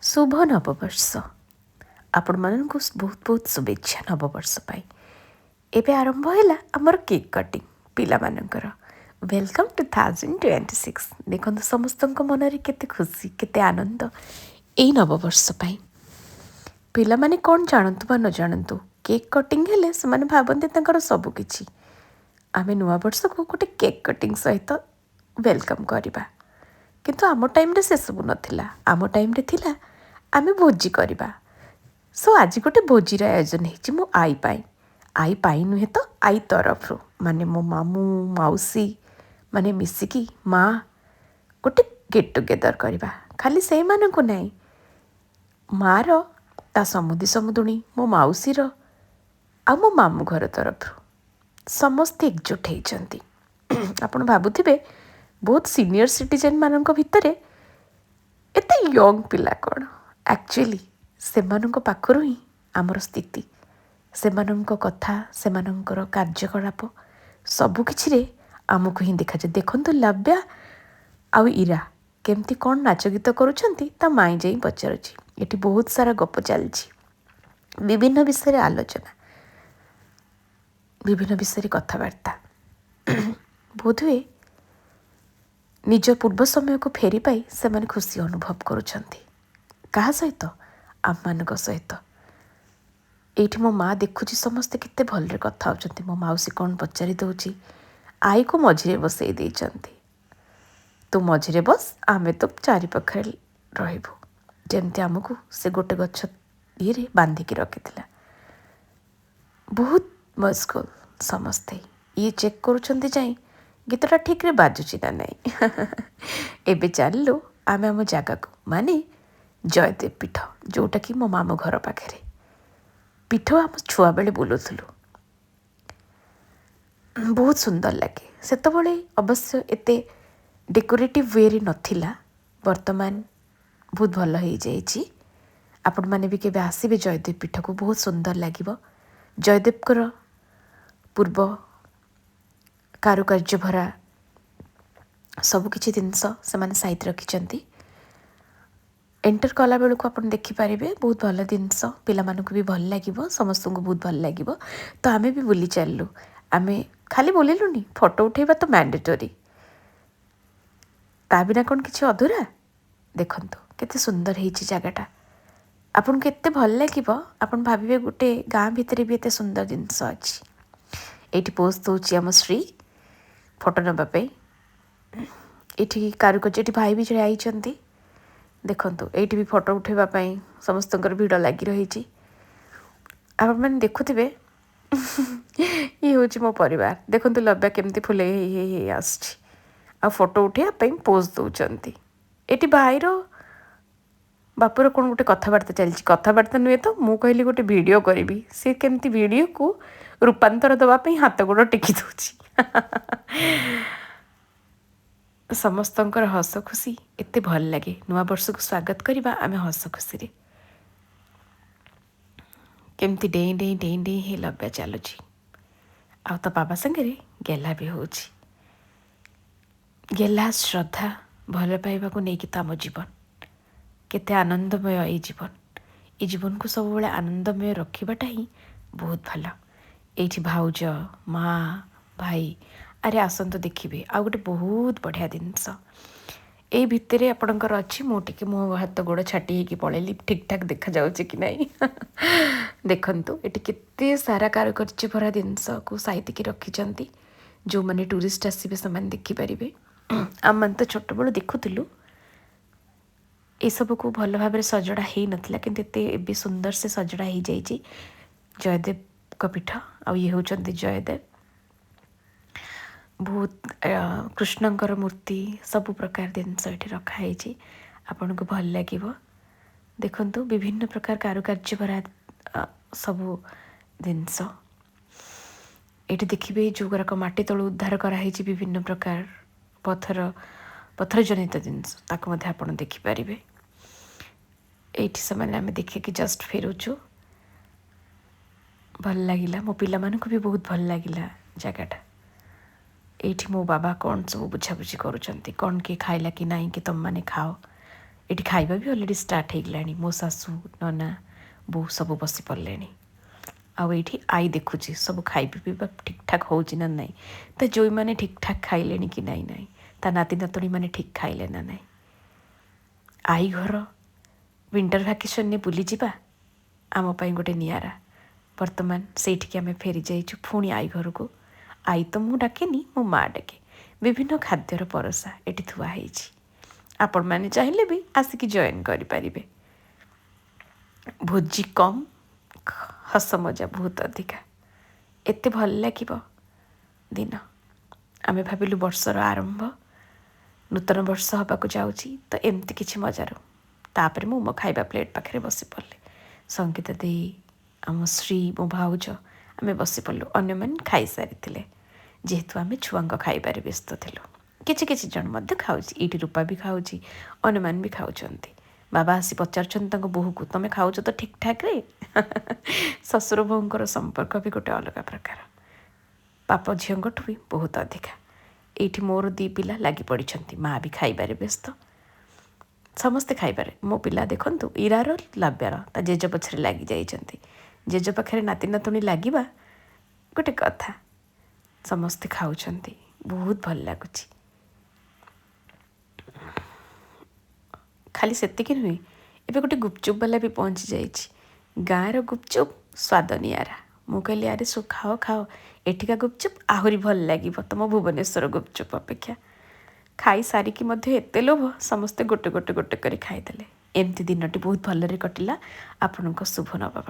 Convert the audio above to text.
ଶୁଭ ନବବର୍ଷ। ଆପଣମାନଙ୍କୁ ବହୁତ ବହୁତ ଶୁଭେଚ୍ଛା ନବବର୍ଷ ପାଇଁ। ଏବେ ଆରମ୍ଭ ହେଲା ଆମର କେକ୍ କଟିଂ ପିଲାମାନଙ୍କର। Welcome 2026। ଦେଖନ୍ତୁ ସମସ୍ତଙ୍କ ମନରେ କେତେ ଖୁସି, କେତେ ଆନନ୍ଦ ଏଇ ନବବର୍ଷ ପାଇଁ। ପିଲାମାନେ କ'ଣ ଜାଣନ୍ତୁ ବା ନ ଜାଣନ୍ତୁ, କେକ୍ କଟିଂ ହେଲେ ସେମାନେ ଭାବନ୍ତି ତାଙ୍କର ସବୁକିଛି। ଆମେ ନୂଆବର୍ଷକୁ ଗୋଟେ କେକ୍ କଟିଂ ସହିତ welcome କରିବା। କିନ୍ତୁ ଆମ ଟାଇମ୍ରେ ସେସବୁ ନଥିଲା। ଆମ ଟାଇମ୍ରେ ଥିଲା ଆମେ ଭୋଜି କରିବା। ସୋ ଆଜି ଗୋଟେ ଭୋଜିର ଆୟୋଜନ ହେଇଛି ମୋ ଆଈ ପାଇଁ। ଆଈ ପାଇଁ ନୁହେଁ ତ, ଆଈ ତରଫରୁ, ମାନେ ମୋ ମାମୁଁ ମାଉସୀ ମାନେ ମିଶିକି ମା ଗୋଟେ ଗେଟ୍ ଟୁଗେଦର୍ କରିବା। ଖାଲି ସେଇମାନଙ୍କୁ ନାହିଁ, ମାଆର ତା ସମୁଦି ସମୁଦୁଣୀ, ମୋ ମାଉସୀର ଆଉ ମୋ ମାମୁଁ ଘର ତରଫରୁ ସମସ୍ତେ ଏକଜୁଟ ହେଇଛନ୍ତି। ଆପଣ ଭାବୁଥିବେ ବହୁତ ସିନିୟର ସିଟିଜେନ୍ମାନଙ୍କ ଭିତରେ ଏତେ ୟଙ୍ଗ ପିଲା କ'ଣ? ଆକ୍ଚୁଆଲି ସେମାନଙ୍କ ପାଖରୁ ହିଁ ଆମର ସ୍ଥିତି, ସେମାନଙ୍କ କଥା, ସେମାନଙ୍କର କାର୍ଯ୍ୟକଳାପ ସବୁକିଛିରେ ଆମକୁ ହିଁ ଦେଖାଯାଏ। ଦେଖନ୍ତୁ ଲାବ୍ୟା ଆଉ ଇରା କେମିତି କ'ଣ ନାଚ ଗୀତ କରୁଛନ୍ତି, ତା ମାଇଁ ଯାଇ ପଚାରୁଛି। ଏଠି ବହୁତ ସାରା ଗପ ଚାଲିଛି, ବିଭିନ୍ନ ବିଷୟରେ ଆଲୋଚନା, ବିଭିନ୍ନ ବିଷୟରେ କଥାବାର୍ତ୍ତା। ବୋଧହୁଏ ନିଜ ପୂର୍ବ ସମୟକୁ ଫେରି ପାଇ ସେମାନେ ଖୁସି ଅନୁଭବ କରୁଛନ୍ତି। କାହା ସହିତ? ଆମମାନଙ୍କ ସହିତ। ଏଇଠି ମୋ ମା ଦେଖୁଛି ସମସ୍ତେ କେତେ ଭଲରେ କଥା ହେଉଛନ୍ତି। ମୋ ମାଉସୀ କ'ଣ ପଚାରି ଦେଉଛି। ଆଈକୁ ମଝିରେ ବସେଇ ଦେଇଛନ୍ତି, ତୁ ମଝିରେ ବସ, ଆମେ ତ ଚାରିପାଖରେ ରହିବୁ। ଯେମିତି ଆମକୁ ସେ ଗୋଟେ ଗଛ ଇଏରେ ବାନ୍ଧିକି ରଖିଥିଲା। ବହୁତ ମସଗୁଲ ସମସ୍ତେ। ଇଏ ଚେକ୍ କରୁଛନ୍ତି ଯାଇ ଗୀତଟା ଠିକ୍ରେ ବାଜୁଛି ନା ନାହିଁ। ଏବେ ଚାଲିଲୁ ଆମେ ଆମ ଜାଗାକୁ, ମାନେ ଜୟଦେବ ପୀଠ, ଯେଉଁଟାକି ମୋ ମାମୁଁ ଘର ପାଖରେ ପୀଠ। ଆମ ଛୁଆବେଳେ ବୁଲୁଥିଲୁ, ବହୁତ ସୁନ୍ଦର ଲାଗେ। ସେତେବେଳେ ଅବଶ୍ୟ ଏତେ ଡେକୋରେଟିଭ୍ ୱେରେ ନଥିଲା, ବର୍ତ୍ତମାନ ବହୁତ ଭଲ ହେଇଯାଇଛି। ଆପଣମାନେ ବି କେବେ ଆସିବେ ଜୟଦେବ ପୀଠକୁ, ବହୁତ ସୁନ୍ଦର ଲାଗିବ। ଜୟଦେବଙ୍କର ପୂର୍ବ କାରୁକାର୍ଯ୍ୟ ଭରା ସବୁକିଛି ଜିନିଷ ସେମାନେ ସାଇତି ରଖିଛନ୍ତି। ଏଣ୍ଟର କଲାବେଳକୁ ଆପଣ ଦେଖିପାରିବେ ବହୁତ ଭଲ ଜିନିଷ, ପିଲାମାନଙ୍କୁ ବି ଭଲ ଲାଗିବ, ସମସ୍ତଙ୍କୁ ବହୁତ ଭଲ ଲାଗିବ। ତ ଆମେ ବି ବୁଲି ଚାଲିଲୁ। ଆମେ ଖାଲି ବୁଲିଲୁନି, ଫଟୋ ଉଠେଇବା ତ ମ୍ୟାଣ୍ଡେଟୋରୀ, ତା ବିନା କ'ଣ କିଛି ଅଧୁରା? ଦେଖନ୍ତୁ କେତେ ସୁନ୍ଦର ହେଇଛି ଜାଗାଟା। ଆପଣଙ୍କୁ ଏତେ ଭଲ ଲାଗିବ, ଆପଣ ଭାବିବେ ଗୋଟେ ଗାଁ ଭିତରେ ବି ଏତେ ସୁନ୍ଦର ଜିନିଷ ଅଛି। ଏଇଠି ପୋଜ୍ ଦେଉଛି ଆମ ଶ୍ରୀ ଫଟୋ ନେବା ପାଇଁ। ଏଇଠି କାରୁକାର୍ଯ୍ୟ, ଏଠି ଭାଇ ବି ଛିଡ଼ା ହେଇଛନ୍ତି। ଦେଖନ୍ତୁ ଏଇଠି ବି ଫଟୋ ଉଠାଇବା ପାଇଁ ସମସ୍ତଙ୍କର ଭିଡ଼ ଲାଗି ରହିଛି। ଆପଣମାନେ ଦେଖୁଥିବେ, ଇଏ ହେଉଛି ମୋ ପରିବାର। ଦେଖନ୍ତୁ ଲବ୍ୟା କେମିତି ଫୁଲେଇ ହେଇ ହେଇ ହେଇ ଆସୁଛି ଆଉ ଫଟୋ ଉଠାଇବା ପାଇଁ ପୋଜ୍ ଦେଉଛନ୍ତି। ଏଠି ଭାଇର ବାପୁର କ'ଣ ଗୋଟେ କଥାବାର୍ତ୍ତା ଚାଲିଛି। କଥାବାର୍ତ୍ତା ନୁହେଁ ତ, ମୁଁ କହିଲି ଗୋଟେ ଭିଡ଼ିଓ କରିବି, ସେ କେମିତି ଭିଡ଼ିଓକୁ ରୂପାନ୍ତର ଦେବା ପାଇଁ ହାତ ଗୋଡ଼ ଟେକି ଦେଉଛି। ସମସ୍ତଙ୍କର ହସ ଖୁସି ଏତେ ଭଲ ଲାଗେ। ନୂଆ ବର୍ଷକୁ ସ୍ୱାଗତ କରିବା ଆମେ ହସ ଖୁସିରେ। କେମିତି ଡେଇଁ ଡେଇଁ ଡେଇଁ ଡେଇଁ ହେଇ ଲବ୍ୟା ଚାଲୁଛି ଆଉ ତା ବାବା ସାଙ୍ଗରେ ଗେହ୍ଲା ବି ହେଉଛି। ଗେହ୍ଲା, ଶ୍ରଦ୍ଧା, ଭଲ ପାଇବାକୁ ନେଇକି ତ ଆମ ଜୀବନ କେତେ ଆନନ୍ଦମୟ। ଏଇ ଜୀବନ, ଏ ଜୀବନକୁ ସବୁବେଳେ ଆନନ୍ଦମୟ ରଖିବାଟା ହିଁ ବହୁତ ଭଲ। ଏଇଠି ଭାଉଜ, ମା, ଭାଇ, ଆରେ ଆସନ୍ତୁ ଦେଖିବେ ଆଉ ଗୋଟେ ବହୁତ ବଢ଼ିଆ ଜିନିଷ ଏଇ ଭିତରେ ଆପଣଙ୍କର ଅଛି। ମୁଁ ଟିକେ ମୋ ହାତ ଗୋଡ଼ ଛାଟି ହେଇକି ପଳେଇଲି, ଠିକ୍ଠାକ୍ ଦେଖାଯାଉଛି କି ନାହିଁ। ଦେଖନ୍ତୁ ଏଠି କେତେ ସାରା କାରୁକାର୍ଯ୍ୟ ଭରା ଜିନିଷକୁ ସାଇତିକି ରଖିଛନ୍ତି। ଯେଉଁମାନେ ଟୁରିଷ୍ଟ ଆସିବେ ସେମାନେ ଦେଖିପାରିବେ। ଆମମାନେ ତ ଛୋଟବେଳୁ ଦେଖୁଥିଲୁ, ଏସବୁକୁ ଭଲ ଭାବରେ ସଜଡ଼ା ହେଇନଥିଲା, କିନ୍ତୁ ଏତେ ଏବେ ସୁନ୍ଦର ସେ ସଜଡ଼ା ହେଇଯାଇଛି ଜୟଦେବଙ୍କ ପୀଠ। ଆଉ ଇଏ ହେଉଛନ୍ତି ଜୟଦେବ। ବହୁତ କୃଷ୍ଣଙ୍କର ମୂର୍ତ୍ତି, ସବୁ ପ୍ରକାର ଜିନିଷ ଏଠି ରଖାହେଇଛି, ଆପଣଙ୍କୁ ଭଲ ଲାଗିବ। ଦେଖନ୍ତୁ ବିଭିନ୍ନ ପ୍ରକାର କାରୁକାର୍ଯ୍ୟ ଭରା ସବୁ ଜିନିଷ ଏଠି ଦେଖିବେ। ଯେଉଁଗୁଡ଼ାକ ମାଟି ତଳୁ ଉଦ୍ଧାର କରାହେଇଛି, ବିଭିନ୍ନ ପ୍ରକାର ପଥର, ପଥର ଜନିତ ଜିନିଷ, ତାକୁ ମଧ୍ୟ ଆପଣ ଦେଖିପାରିବେ। ଏଇଠି ସେମାନେ ଆମେ ଦେଖିକି ଜଷ୍ଟ ଫେରୁଛୁ। ଭଲ ଲାଗିଲା, ମୋ ପିଲାମାନଙ୍କୁ ବି ବହୁତ ଭଲ ଲାଗିଲା ଜାଗାଟା। ଏଇଠି ମୋ ବାବା କ'ଣ ସବୁ ବୁଝାବୁଝି କରୁଛନ୍ତି, କ'ଣ କିଏ ଖାଇଲା କି ନାହିଁ, କି ତୁମମାନେ ଖାଅ। ଏଠି ଖାଇବା ବି ଅଲରେଡ଼ି ଷ୍ଟାର୍ଟ ହେଇଗଲାଣି। ମୋ ଶାଶୁ, ନନା, ବୋଉ ସବୁ ବସି ପଡ଼ିଲେଣି। ଆଉ ଏଇଠି ଆଈ ଦେଖୁଛି ସବୁ ଖାଇବା ପିଇବା ଠିକ୍ଠାକ୍ ହେଉଛି ନା ନାହିଁ, ତା ଜୋଇମାନେ ଠିକ୍ଠାକ୍ ଖାଇଲେଣି କି ନାଇଁ ନାଇଁ, ତା ନାତି ନାତୁଣୀମାନେ ଠିକ୍ ଖାଇଲେ ନା ନାହିଁ। ଆଈ ଘର ୱିଣ୍ଟର ଭ୍ୟାକେସନରେ ବୁଲିଯିବା ଆମ ପାଇଁ ଗୋଟେ ନିଆରା। ବର୍ତ୍ତମାନ ସେଇଠିକି ଆମେ ଫେରି ଯାଇଛୁ ପୁଣି ଆଈ ଘରକୁ। ଆଈ ତ ମୁଁ ଡାକେନି, ମୋ ମା ଡାକେ। ବିଭିନ୍ନ ଖାଦ୍ୟର ପରସା ଏଠି ଥୁଆ ହେଇଛି, ଆପଣମାନେ ଚାହିଁଲେ ବି ଆସିକି ଜଏନ୍ କରିପାରିବେ। ଭୋଜି କମ୍, ହସ ମଜା ବହୁତ ଅଧିକା। ଏତେ ଭଲ ଲାଗିବ ଦିନ। ଆମେ ଭାବିଲୁ ବର୍ଷର ଆରମ୍ଭ, ନୂତନ ବର୍ଷ ହେବାକୁ ଯାଉଛି, ତ ଏମିତି କିଛି ମଜାର। ତାପରେ ମୁଁ ମୋ ଖାଇବା ପ୍ଲେଟ୍ ପାଖରେ ବସି ପଡ଼ିଲି। ସଙ୍ଗୀତା ଦେଇ, ଆମ ଶ୍ରୀ, ମୋ ଭାଉଜ, ଆମେ ବସି ପଡ଼ିଲୁ। ଅନ୍ୟମାନେ ଖାଇସାରିଥିଲେ, ଯେହେତୁ ଆମେ ଛୁଆଙ୍କ ଖାଇବାରେ ବ୍ୟସ୍ତ ଥିଲୁ। କିଛି କିଛି ଜଣ ମଧ୍ୟ ଖାଉଛି, ଏଇଠି ରୂପା ବି ଖାଉଛି, ଅନ୍ୟମାନେ ବି ଖାଉଛନ୍ତି। ବାବା ଆସି ପଚାରୁଛନ୍ତି ତାଙ୍କ ବୋହୂକୁ, ତୁମେ ଖାଉଛ ତ ଠିକ୍ଠାକ୍ରେ? ଶ୍ୱଶୁର ବୋହୂଙ୍କର ସମ୍ପର୍କ ବି ଗୋଟେ ଅଲଗା ପ୍ରକାର, ବାପ ଝିଅଙ୍କଠୁ ବି ବହୁତ ଅଧିକା। ଏଇଠି ମୋର ଦୁଇ ପିଲା ଲାଗି ପଡ଼ିଛନ୍ତି, ମା ବି ଖାଇବାରେ ବ୍ୟସ୍ତ, ସମସ୍ତେ ଖାଇବାରେ। ମୋ ପିଲା ଦେଖନ୍ତୁ, ଇରାର ଲାବ୍ୟାର ତା ଜେଜ ପଛରେ ଲାଗି ଯାଇଛନ୍ତି। ଜେଜ ପାଖରେ ନାତି ନାତୁଣୀ ଲାଗିବା ଗୋଟେ କଥା। ସମସ୍ତେ ଖାଉଛନ୍ତି, ବହୁତ ଭଲ ଲାଗୁଛି। ଖାଲି ସେତିକି ନୁହେଁ, ଏବେ ଗୋଟେ ଗୁପଚୁପ୍ ବାଲା ବି ପହଞ୍ଚି ଯାଇଛି। ଗାଁର ଗୁପଚୁପ୍ ସ୍ୱାଦ ନିଆରା। ମୁଁ କହିଲି, ଆରେ ସୁ ଖାଅ ଖାଅ, ଏଠିକା ଗୁପଚୁପ୍ ଆହୁରି ଭଲ ଲାଗିବ ତୁମ ଭୁବନେଶ୍ୱର ଗୁପଚୁପ୍ ଅପେକ୍ଷା। ଖାଇସାରିକି ମଧ୍ୟ ଏତେ ଲୋଭ, ସମସ୍ତେ ଗୋଟେ ଗୋଟେ ଗୋଟେ କରି ଖାଇଦେଲେ। ଏମିତି ଦିନଟି ବହୁତ ଭଲରେ କଟିଲା। ଆପଣଙ୍କ ଶୁଭ ନବବର୍ଷ।